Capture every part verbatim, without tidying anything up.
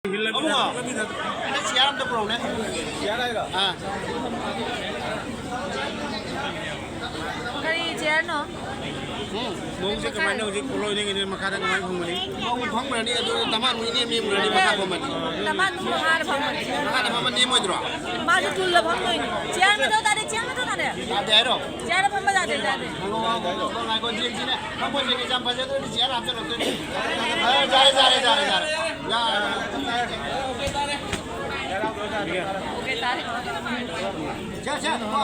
ꯑꯃꯨꯛ ꯆꯤꯌꯥꯔ ꯑꯝꯇ ꯄꯨꯔꯛꯎꯅꯦ꯫ ꯆꯤꯌꯥꯔ ꯍꯥꯏꯔꯣ? ꯑꯥ꯫ ꯀꯔꯤ ꯆꯤꯌꯥꯔꯅꯣ? ꯎꯝ꯫ ꯃꯑꯣꯡꯁꯦ ꯀꯃꯥꯏꯅ ꯍꯧꯖꯤꯛ ꯄꯣꯂꯣꯏꯅꯤꯡꯉꯤꯅꯦ, ꯃꯈꯥꯗ ꯀꯃꯥꯏꯅ ꯐꯪꯒꯅꯤ? ꯃꯑꯣꯡ ꯐꯝꯈ꯭ꯔꯅꯤ, ꯑꯗꯨ ꯗꯃꯥꯟ ꯍꯣꯏ ꯅꯦꯝ ꯅꯦꯝꯈ꯭ꯔꯅꯤ, ꯃꯈꯥ ꯐꯝꯃꯅꯤ꯫ ꯗꯃꯥꯟ ꯃꯈꯥꯗ ꯐꯝꯃꯅꯤ꯫ ꯃꯈꯥꯗ ꯐꯝꯃ ꯅꯦꯝꯃꯣꯏꯗ꯭ꯔꯣ? ꯃꯥꯁꯨ ꯇꯨꯜꯗ ꯐꯝꯗꯣꯏꯅꯤ꯫ ꯆꯤꯌꯥꯔ ꯃꯊꯧ ꯇꯥꯗꯦ, ꯆꯤꯌꯥꯔ ꯃꯊꯧ ꯇꯥꯗꯦ꯫ ꯌꯥꯗꯦ ꯍꯥꯏꯔꯣ? ꯆꯤꯌꯥꯔꯗ ꯐꯝꯕ ꯌꯥꯗꯦ, ꯌꯥꯗꯦ꯫ ꯉꯥꯏꯈꯣ, ꯉꯥꯏꯈꯣ, ꯉꯥꯏꯈꯣ, ꯌꯦꯡꯁꯤꯅꯦ꯫ ꯐꯝꯃꯣꯏꯁꯦ ꯌꯥꯝ ꯐꯖꯗ꯭ꯔꯗꯤ ꯆꯤꯌꯥꯔ ꯍꯥꯞꯆꯜꯂꯛꯇꯣꯏꯅꯤ꯫ ꯑꯦ, ꯌꯥꯔꯦ, ꯌꯥꯔꯦ, ꯌꯥꯔꯦ, ꯌꯥꯔꯦ꯫ ꯌꯥꯔꯦ꯫ ꯁꯦ, ꯁꯦ, ꯀꯣ꯫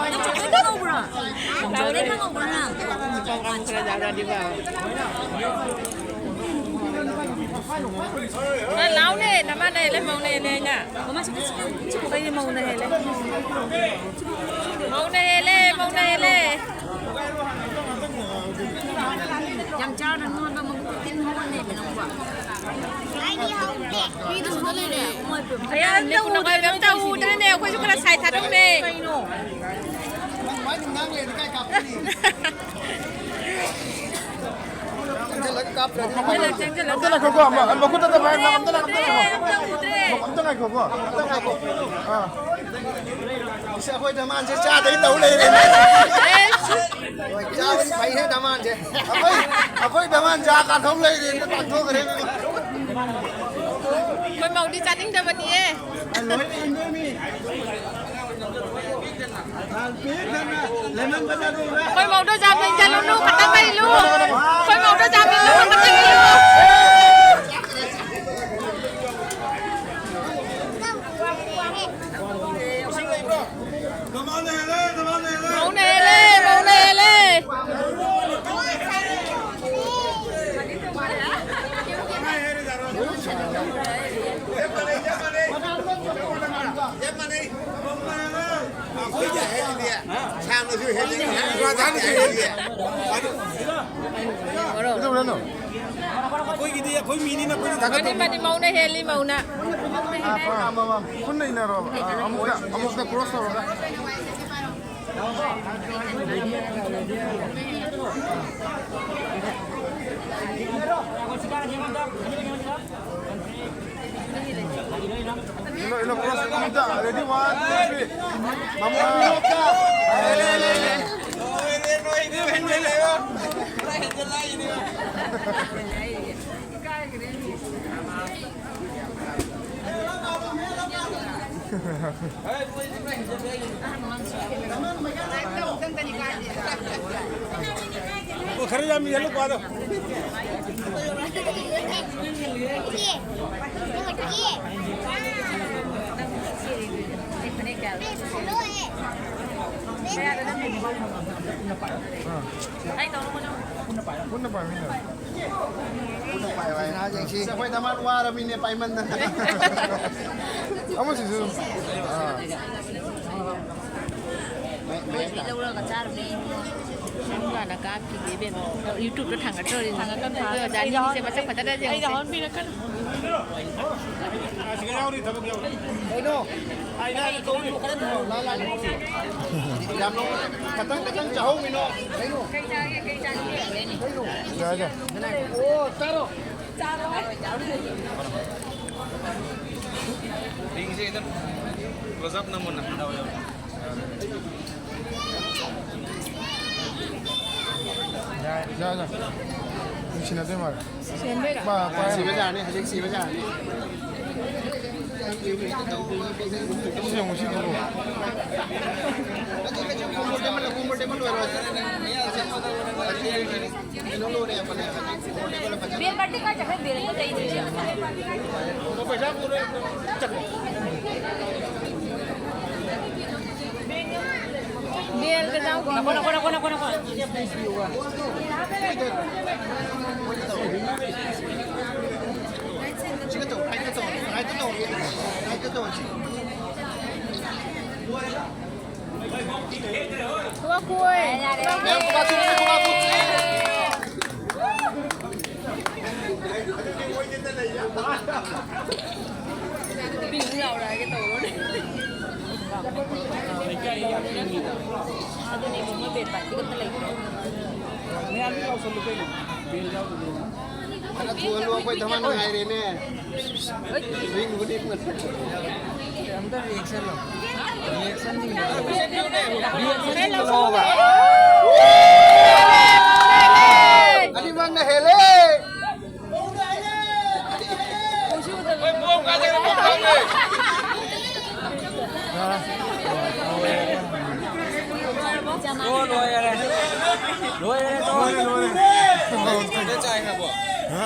ꯅꯪ ꯆꯥꯎꯈꯠꯄ ꯉꯧꯕ꯭ꯔꯣ? ꯆꯥꯎꯈꯠꯄ ꯉꯧꯕ꯭ꯔꯣ ꯅꯪ? ꯈꯔ ꯂꯥꯎꯅꯦ, ꯅꯃꯥꯟꯅ ꯍꯦꯜꯂꯦ, ꯃꯧꯅ ꯍꯦꯜꯂꯦ ꯍꯥꯏꯅ꯫ ꯃꯃꯥ, ꯁꯤ, ꯁꯤ, ꯁꯤ, ꯑꯩꯗꯤ ꯃꯧꯅ ꯍꯦꯜꯂꯦ꯫ ꯃꯧꯅ ꯍꯦꯜꯂꯦ, ꯃꯧꯅ ꯍꯦꯜꯂꯦ꯫ ꯌꯥꯝ ꯆꯥꯔꯅꯨ ꯍꯥꯏꯕ, ꯃꯕꯨꯛ ꯇꯤꯟ ꯍꯧꯒꯠꯂꯦꯕ ꯅꯪꯕꯣ꯫ ꯑꯩꯗꯤ ꯍꯧꯗꯦ꯫ ꯃꯤꯗꯨꯁꯨ ꯂꯩꯔꯦ꯫ ꯑꯌꯥ, ꯅꯪ ꯎꯗ꯭ꯔꯦꯅꯦ, ꯑꯝꯇ ꯎꯗ꯭ꯔꯦꯅꯦ, ꯑꯩꯈꯣꯏꯁꯨ ꯈꯔ ꯁꯥꯏ ꯊꯥꯗꯣꯛꯅꯦ꯫ ꯀꯩꯅꯣ? ꯆꯦꯟꯁꯤꯜꯂꯒ ꯀꯥꯞꯇ꯭ꯔꯗꯤ꯫ ꯆꯦꯟꯁꯤꯜꯂꯒ, ꯆꯦꯟꯁꯤꯜꯂꯒ꯫ ꯑꯝꯇ ꯂꯥꯛꯈꯣꯀꯣ, ꯑꯃ, ꯃꯈꯨꯠꯇ ꯄꯥꯏ, ꯑꯝꯇ ꯂꯥꯛ-, ꯑꯝꯇ ꯂꯥꯛꯈꯣ꯫ ꯑꯝꯇ ꯉꯥꯏꯈꯣꯀꯣ, ꯑꯝꯇ ꯉꯥꯏꯈꯣ꯫ ꯑꯥ꯫ ꯏꯁ, ꯑꯩꯈꯣꯏ ꯗꯃꯥꯟꯁꯦ ꯆꯥꯗꯩ ꯇꯧ ꯂꯩꯔꯦꯅꯦ꯫ ꯍꯣꯏ, ꯆꯥꯕꯗꯤ ꯐꯩꯍꯦ ꯗꯃꯥꯟꯁꯦ꯫ ꯑꯩꯈꯣꯏ, ꯑꯩꯈꯣꯏ ꯗꯃꯥꯟ ꯆꯥ ꯀꯥꯊꯣꯛ ꯂꯩꯔꯦꯅ ꯇꯥꯟꯊꯣꯛꯈ꯭ꯔꯦ꯫ ꯑꯩꯈꯣꯏ ꯃꯧꯗꯤ ꯆꯥꯅꯤꯡꯗꯕꯅꯤꯌꯦ꯫ ꯂꯣꯏ ꯏꯟꯗꯣꯏꯅꯤ꯫ ꯑꯩꯈꯣꯏ ꯃꯧꯗꯣ ꯖꯥꯝ ꯂꯩꯖꯜꯂꯨꯅꯨ, ꯈꯛꯇꯪ ꯂꯩꯂꯨ꯫ ꯑꯩꯈꯣꯏ ꯃꯧꯗꯣ ꯖꯥꯝ ꯂꯩꯂꯨ, ꯈꯛꯇꯪ ꯂꯩꯂꯨ꯫ ꯃꯧꯅ ꯍꯦꯜꯂꯦ, ꯃꯧꯅ ꯍꯦꯜꯂꯦ꯫ ꯀꯩꯗꯧꯔꯦꯅꯣ? ꯑꯩꯈꯣꯏꯒꯤꯗꯤ ꯑꯩꯈꯣꯏ ꯃꯤꯅꯤꯅ ꯑꯩꯈꯣꯏꯗꯤ ꯊꯥꯒꯠꯇꯧꯅꯤ꯫ ꯃꯥꯅꯤ, ꯃꯥꯅꯤ, ꯃꯧꯅ ꯍꯦꯜꯂꯤ, ꯃꯧꯅ꯫ ꯑꯥ, ꯑꯃꯃꯝ ꯄꯨꯟꯅ ꯏꯟꯅꯔꯣꯕ꯫ ꯑꯥ, ꯑꯃꯨꯛꯇ, ꯑꯃꯨꯛꯇ cross ꯇꯧꯔꯒ꯫ Ilo, ilo, cross, kumita. Ready, one, two, three. Vamos. ꯑꯣ, ꯈꯔ ꯌꯥꯝ ꯌꯦꯜꯂꯨꯀꯣ ꯑꯗꯣ꯫ ꯄꯨꯟꯅ ꯄꯥꯏꯃꯤꯟꯅꯔꯣ꯫ ꯄꯨꯟꯅ ꯄꯥꯏꯌꯣ ꯍꯥꯏ꯫ ꯁꯤ ꯑꯩꯈꯣꯏ ꯗꯃꯥꯟ ꯋꯥꯔꯕꯅꯤꯅꯦ ꯄꯥꯏꯃꯟꯗꯅ꯫ ꯑꯃꯁꯤꯁꯨ ꯑꯗꯨꯝ, ꯑꯥ꯫ ꯂꯧꯔꯒ ꯆꯥꯔꯨꯅꯦ ꯏꯕꯨꯡꯉꯣ꯫ ꯅꯪ ꯍꯥꯟꯅ ꯀꯥꯞꯈꯤꯒꯦ ꯏꯕꯦꯝꯃ꯫ YouTube-ꯇ ꯊꯥꯡꯒꯠꯇ꯭ꯔꯣꯔꯤꯅꯤ꯫ ꯊꯥꯡꯒꯠꯀꯅꯨ, ꯊꯥꯡꯒꯠꯀꯅꯨ꯫ ꯑꯣꯖꯥꯅꯤꯁꯦ ꯃꯁꯛ ꯐꯖꯅ ꯌꯦꯡꯉꯨꯁꯦ꯫ ꯑꯩ ꯌꯥꯎꯍꯟꯕꯤꯔꯛꯀꯅꯨ꯫ ꯑꯥ, ꯁꯤꯗ ꯌꯥꯎꯔꯤ, ꯊꯕꯛ ꯌꯥꯎꯔꯤ꯫ ꯀꯩꯅꯣ? ꯑꯥ, ꯌꯥꯔꯦ, ꯀꯧꯔꯤ꯫ ꯂꯥ, ꯂꯥ, ꯂꯥ꯫ ꯌꯥꯝ ꯅꯣꯛ-, ꯈꯇꯪ, ꯈꯇꯪ ꯆꯥꯍꯧꯃꯤꯅꯣ꯫ ꯀꯩꯅꯣ? ꯀꯩ ꯆꯥꯒꯦ, ꯀꯩ ꯆꯥꯒꯦ? ꯀꯩꯅꯣ? ꯌꯥꯔꯦ, ꯌꯥꯔꯦ꯫ ꯑꯣ, ꯆꯥꯔꯣ꯫ ꯆꯥꯔꯣ꯫ ꯌꯦꯡꯁꯦ ꯑꯗꯨꯝ꯫ Close up ꯅꯝꯃꯣ ꯅꯪ꯫ ꯌꯥ, ꯌꯥ꯫ ꯅꯨꯡꯁꯤꯅꯗꯣꯏ ꯃꯥꯜꯂꯦ꯫ ꯁꯦꯝꯗꯣꯏꯔꯣ? ꯄꯥ-, ꯄꯥ-, ꯁꯤꯕ ꯌꯥꯔꯅꯤ, ꯍꯧꯖꯤꯛ ꯁꯤꯕ ꯌꯥꯔꯅꯤ꯫ ꯁꯤ ꯌꯦꯡꯉꯨ, ꯁꯤ ꯌꯦꯡꯉꯨ꯫ ꯀꯩꯅꯣ ꯂꯣꯏꯔꯦ꯫ ꯕꯦꯜ ꯕꯥꯔꯇꯤ ꯀꯥꯏ ꯆꯠꯈ꯭ꯔꯦ? ꯕꯦꯜ ꯑꯝꯇ ꯂꯩꯇ꯭ꯔꯤꯁꯦ꯫ ꯕꯦꯜꯒ ꯌꯥꯎꯗꯦ꯫ ꯅꯈꯣ, ꯅꯈꯣ, ꯅꯈꯣ, ꯅꯈꯣ, ꯅꯈꯣ꯫ ꯈꯨꯕꯥꯛ ꯈꯨꯑꯣꯏ꯫ ꯌꯥꯔꯦ, ꯌꯥꯔꯦ꯫ ꯃꯌꯥꯝ ꯈꯨꯕꯥꯛ ꯈꯨꯕꯅꯦ, ꯈꯨꯕꯥꯛ ꯈꯨꯕꯅꯦ꯫ ꯅꯨꯄꯤ ꯑꯃꯨꯛ ꯂꯥꯎꯔꯛꯑꯒꯦ ꯇꯧꯔꯣꯅꯦ꯫ ꯑꯗꯨꯅꯦ, ꯃꯣꯏ ꯕꯦꯜ ꯄꯥꯔꯇꯤꯒ ꯑꯝꯇ ꯂꯩꯇ꯭ꯔꯦ꯫ ꯃꯌꯥꯝꯗꯤ ꯂꯥꯎꯁꯜꯂꯨ ꯀꯩꯅꯣ, ꯕꯦꯜ ꯌꯥꯎꯗꯕꯅꯤꯅ꯫ ꯈꯔ ꯊꯨꯍꯜꯂꯨ, ꯑꯩꯈꯣꯏ ꯊꯃꯟ ꯉꯥꯏꯔꯦꯅꯦ꯫ ꯍꯣꯏ꯫ Ring ring. ꯑꯝꯇ reaction ꯂꯧ꯫ Reaction ꯁꯤꯡꯗꯣ ꯂꯧ꯫ Reaction ꯁꯤꯡꯗꯣ ꯂꯧꯑꯣꯕ꯫ ꯑꯅꯤꯃꯛꯅ ꯍꯦꯜꯂꯦ꯫ ꯂꯣꯏꯔꯦ, ꯂꯣꯏꯔꯦ꯫ ꯂꯣꯏꯔꯦ, ꯂꯣꯏꯔꯦ꯫ ꯆꯥꯏ ꯍꯥꯏꯕꯣ? ꯍꯥ?